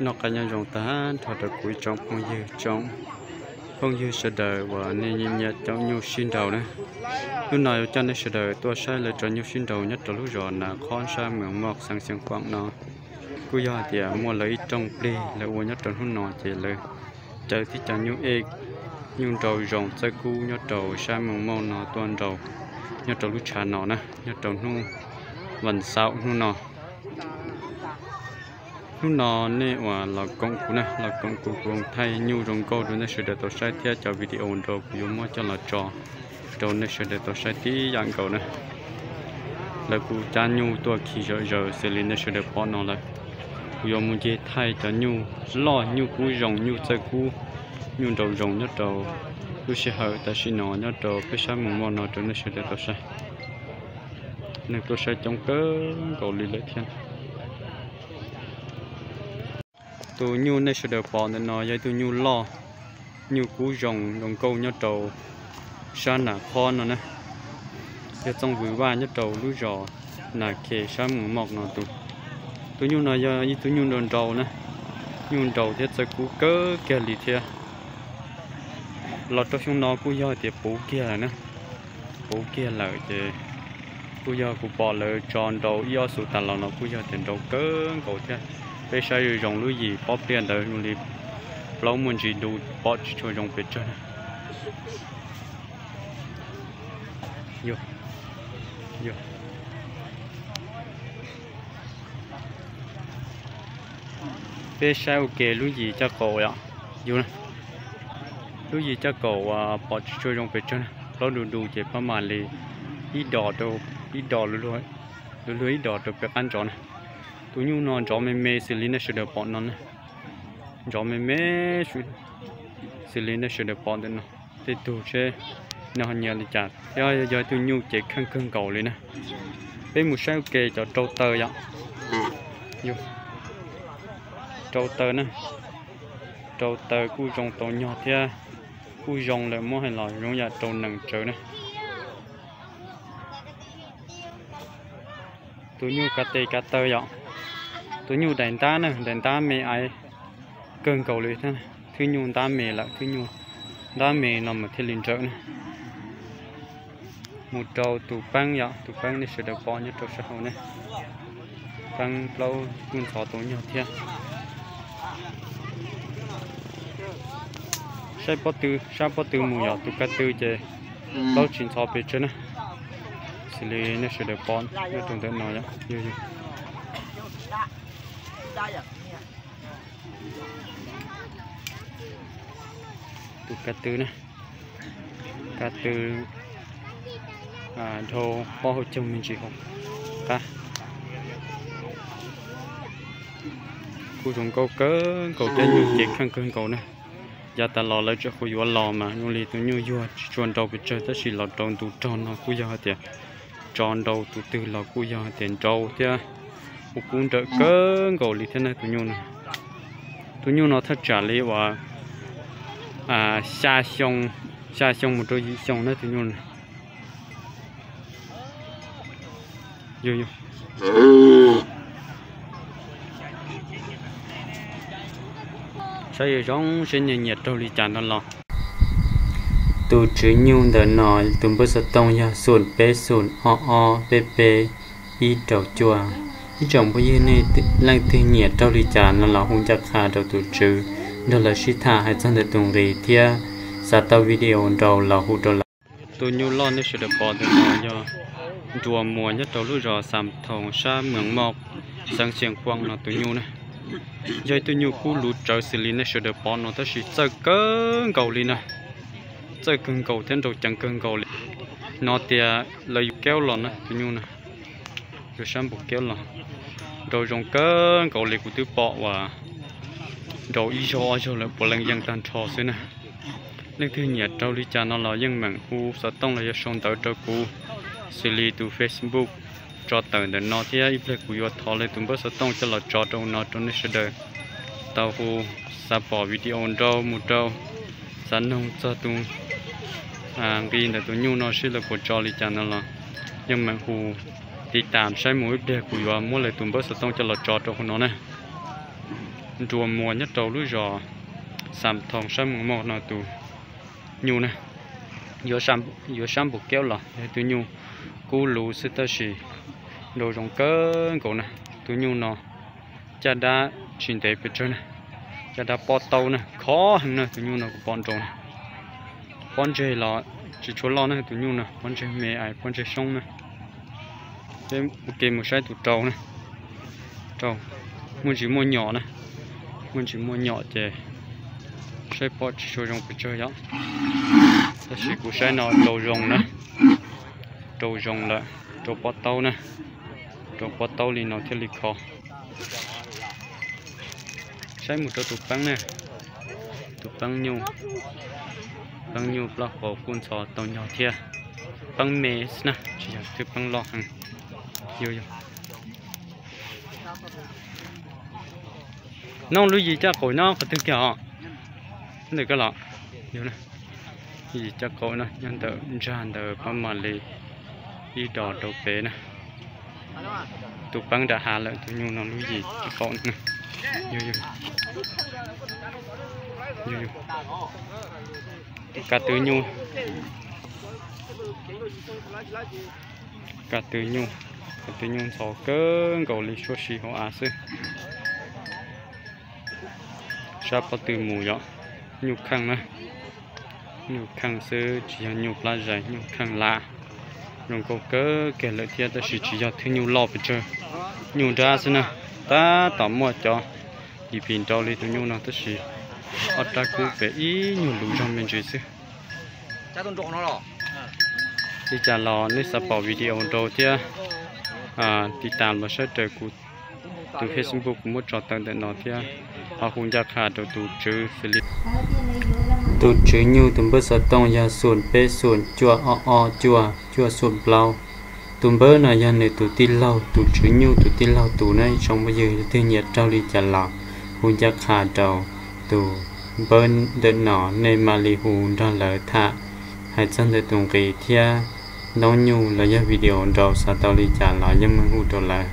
Noj qab nyob zoo tag nrho rau kuv ib tsoom phooj ywg, tsoom phooj ywg sawv daws uas nej nyiam nyiam cov nyuj sib nraus na. Hnub no yuav coj nej sawv daws tuaj saib lawv cov nyuj sib nraus nyob rau lub zos Nas Khob sab Mees Moj xeev Xeev Khuam no. Kuj yog hais tias muaj lawv ib rooj plig lawv ua nyob rau hnub no ces lawv caw tib co nyuj ej, nyuj nraus zoo txawj kub nyob rau sab Mees Moj no tuaj nraus nyob rau lub tshav no na, nyob rau hnub vas xaum hnub no. Hnub no nej uas los koom kuv na, los koom kuv, kuv thaij nyuj zoo nkauj rau nej sawv daws tau saib thiab cov video nraus kuv yuav muab coj los tso rau nej sawv daws tau saib tib yam nkaus na. Lawv kuj cab nyuj tuaj khi zom zaws xws li nej sawv daws pom no lawm. Kuv yuav mus ncig thaij cov nyuj loj, nyuj kub zoo, nyuj txawj kub, nyuj nraus zoo nyob rau lub sij hawm tam sim no nyob rau peb sab Mees Moj no rau nej sawv daws tau saib. Neeg tuaj saib coob kawg nkaus li lawm thiab. Tus nyuj nej sawv daws pom ntawm no yog ib tug nyuj loj, nyuj kub zoo zoo nkauj nyob rau sab Nas Khob no na. Yog Txooj Vws Vaj nyob rau lub zos Nas Khes sab Mees Moj no tus. Tus nyuj no yog ib tug nyuj nraus nraus na, nyuj nraus thiab txawj kub kawg kiag li thiab. Los rau xyoo no kuj yog tias puv kiag lawm na, puv kiag lawm ces kuj yog kuv pom lawv tso nraus ib ob xus tas los no kuj yog tias nraus kawg nkaus thiab. Peb saib zoo zoo lub yim pob pliaj ntawd zoo li plaub muaj ntsis du pom tsis tshua zoo pes tsawg na. Peb saib ua ke lub yim caj qaum yom, yus, lub yim caj qaum uas pom tsis tshua zoo pes tsawg na, plaub du du ces pab mam li ib dos rau, ib dos, luag luag ib dos rau pem qab ntsov na. Tus nyuj no ntsov me me xws li nej sawv daws pom no na, ntsov me me xws li nej sawv daws pom ntawm no. Tej tug seb nws ho nyiam li cas thiab, yog ib tug nyuj cev kheej kawg nkaus li na. Peb mus saib ua ke cov rau taw yom. Rau taw na, rau taw kuj zoo tau nyog thiab, kuj zoo lawm muab hais los zoo yam rau nees tsawv na. Tus nyuj kav tes kav taw yom, tus nyuj daim ntab na, daim ntab me aiv kawg nkaus li thiab. Thwj nyuj ntab me lawm, thwj nyuj ntab me no mas thiaj li nrawm na. Mus rau tus peeb yom, tus peeb nej sawv daws pom nyob rau sab hauv ne. Peeb plaub kuj ntxhov tau nyog thiab. Saib pob tw, sab pob tw mus yom, tus kav tw ces plaub tsis ntxhov pes tsawg na. Xws li nej sawv daws pom nyob rau ntawm no yog tus kav tw na, kav tw dhau pob hauv caug me ntsis hauv qab. Kuj zoo nkauj kawg nkaus thiab, nyuj cev kheej kawg nkaus na. Yav tas los lawv tseem qhuav yuav los mas zoo li tus nyuj yuag tsis tshua nrau pes tsawg, tab sis los rau ntu rog no kuj yog hais tias tso nrau tus twg los kuj yog hais tias nrau thiab, ua kub nrawm kawg nkaus li thiab na tus nyuj no. Tus nyuj no thaj tsam li uas xya xyoo, xya xyoo mus rau yim xyoo na tus nyuj no. Saib zoo seb nyiam nyiam raug li cas no los. Tus tswv nyuj ntawm no tus npawb xov tooj yog xoom peb xoom ob ob peb peb ib rau cuaj. Ib tsoom phooj ywg nej leej twg nyiam raug li cas no los hu ncaj qha rau tus tswv nrog lawv sib tham hais txog ntawm tus nqi thiab xav tau video nrau los hu rau lawv. Tus nyuj loj nej sawv daws pom ntawm no yog nruas muas nyob rau lub zos Xam Thoos sab Mees Moj, xeev Xeev Khuam no tus nyuj na. Yog ib tug nyuj kub luv tsawv xws li nej sawv daws pom no tab sis txawj kawg nkaus li na. Txawj kawg nkaus thiab nrau ceev kawg nkaus li. No tias lawv yuav kaub los na tus nyuj na. Yuav sab npus kaub los. Nrau zoo kawg nkaus li, kuv twb pom uas nrau ib zaug ob zaug lawm puav leej yeej tag nrho xwb na. Leej twg nyiam raug li cas no los yeej meem hu xov tooj los yog sau ntawv rau kuv xws li tus Facebook tso tawm ntawm no thiab ib pliag kuv yuav thov lawv tus npawb xov tooj coj los tso rau no rau nej sawv daws tau hu, xav pom video nrau mus rau, xav noog txog tus nqi ntawm tus nyuj no seb lawv puas tso li cas no los yeej meem hu tiv tam saib mus ib pliag kuv yuav muab lawv tus npawb xov tooj coj los tso rau hauv no na. nruas muas nyob rau lub zos Xam Thoo sab Moos Moj no tus nyuj na. Yuav sab npus kaub los yog tus nyuj kub luv xwb tab sis nrau zoo kawg nkaus na. Tus nyuj no caj dab tsis ntev pes tsawg na, caj dab pob taub na, khov heev na. Tus nyuj no kuv pom nrau na, pob ntseg los tsis tshua loj na. Tus nyuj no pob ntseg me, pob ntseg xyoob na. Peb ua ke mus saib tus rau na, rau muaj ntsis muaj nyom na, muaj ntsis muaj nyom ces saib pom tsis tshua zoo pes tsawg yom. Tab sis kuv saib no rau zoo na, rau zoo lawm, rau pob taub na, rau pob taub li no thiaj li khov. Saib mus rau tus peeb na, tus peeb nyuj, peeb nyuj plaub hau kuj ntxhov tau nyog thiab. Peeb me xwb na, tsis yog twb peeb loj heev. Yog, yog. Nov lub yim caj qaum no qhov twg kiag os? Ntawm koj los? Yog, yim caj qaum no nyob ntawm ntsag ntawd pab mam li ib dos rau pem na. Tus peeb nram hav lawm, tus nyuj no lub yim caj qaum no. Yog, yog. Ka tw nyuj, ka tw nyuj, ka tw nyuj ntxhov kawg nkaus li, suab si hauv av xwb. Sab pob tw mus yom, nyuj kheej na, nyuj kheej xwb tsis yog nyuj plab zais, nyuj kheej lam. Zoo nkauj kawg kiag lawm thiab tab sis tsis yog thwj nyuj loj pes tsawg, nyuj nrab xwb na. Tab tom muaj cov yim phim nrau li tus nyuj no tab sis ob rab kub pem ib nyuag luv zog me ntsis xwb. Li cas los nej xav pom video nrau thiab, tiv tas los saib raws kuv tus Facebook kuv muab tso tawm ntawm no thiab. Ho hu ncaj qha rau tus tswv xws li tus tswv nyuj tus npawb xov tooj yog xoom peb xoom cuaj ob ob cuaj cuaj xoom plaub. Tus npawb no yog nws tus tij laug, tus tswv nyuj tus tij laug tus na. Ib tsoom phooj ywg leej twg nyiam raug li cas los hu ncaj qha rau tus npawb ntawm no, nej mam li hu nrog lawv tham. Hais txog ntawm tus nqi thiab ntoo nyuj los yog video nrau xav tau li cas los yeej meem hu rau lawv.